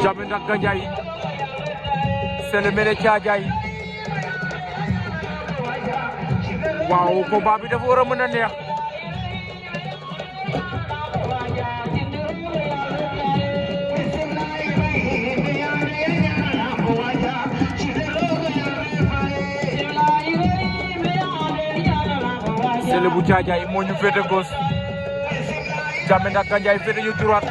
Jammeh nag Gandiaye Sélé Mélé Thiadiaye waaw combat bi dafa war a mën a neex Sélé bu Thiadiaye moo ñu féete gauche Jammeh nag Gandiaye féete ñu droite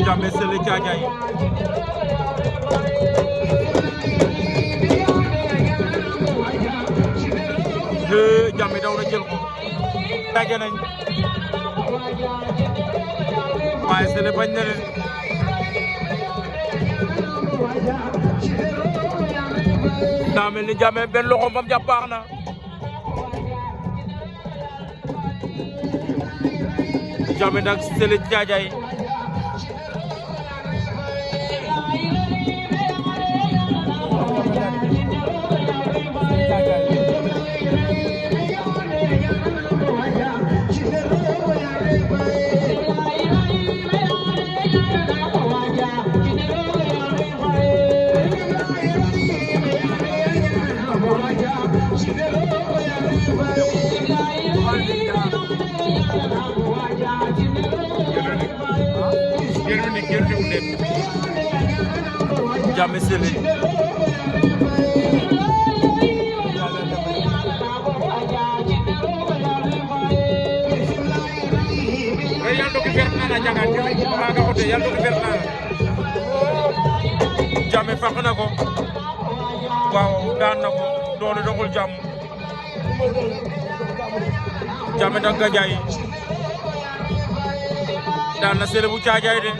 Jammeh Sélé Thiadiaye Jammeh daw na jël ko daje nañ waaye Sélé bañ na leen daa mel ni Jammeh benn loxoom bam jàpp baax na Jammeh nag Sélé Thiadiaye Jammeh Sélé Jammeh fàq na ko waaw daan na ko doole doxul jàmm Jammeh nag Gandiaye daan na Sélé bu Thiadiaye de